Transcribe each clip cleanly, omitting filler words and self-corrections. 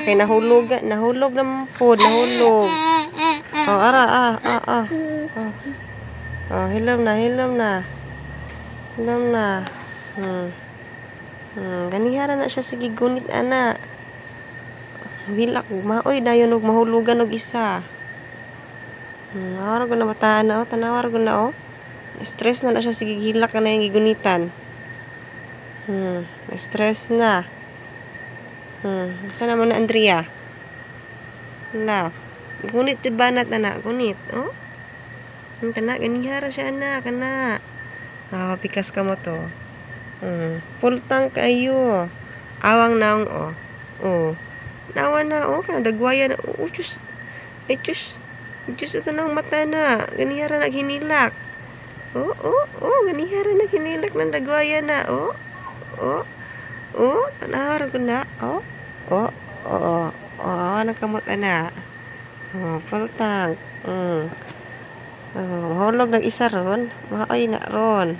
Kay nahulog, nahulog naman po, nahulog. Oh, ara, ah, ah, ah. Oh, oh, hilom na, hilom na. Hilom na. Ganihara na siya, sige, gunit ana. Hilak, maoy dayon og mahulugan og isa. Awara ko na bataan na oh, tanawar ko na oh. Stress na na siya, sige hilak ka na yung gigunitan. Stress na. Saan naman na, Andrea? La. Gunit jud banat na na, gunit, oh. Kana ganihara siya ana, kana. Ah, pikas ka mo to. Full tank kayo. Awang naong oh. Oh. Nawa na oh, kana dagwaya na. Oh, Diyos. Ay, Diyos. Diyos, ito na ang mata na. Ganihara naghinilak. Oh, ganihara naghinilak ng dagwaya na. Oh. Oh, tanawa ko na. Oh, nagkamot ana. Oh, full tank. Oh, mahulog ng isa ron. Maoy na ron.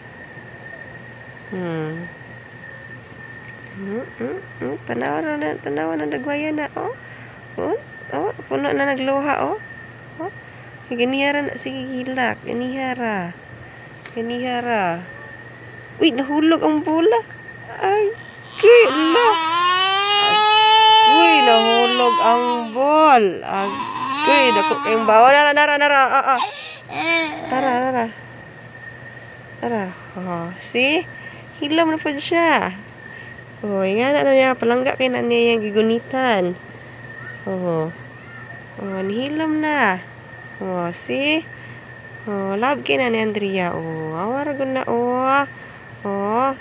Tanawa na, tanawa na dagwaya na, oh. Oh, puno na nagluha, oh. Oh. Ganihara na, sige, hilak. Ganihara. Ganihara. Uy, nahulog ang bola. Ay, la. Uy, nahulog ang ball. Agoy, dako kayong bawa. Nara, nara, nara. Ah, ah. Tara, tara. Tara. Oh, see? Hilom na po siya. Oh, nga na niya. Palangga kay na niya yung gigunitan. Oh. Oh, nihilom na. Oh, see? Oh, love kay na ni Andrea. Oh, awara na oh. Oh.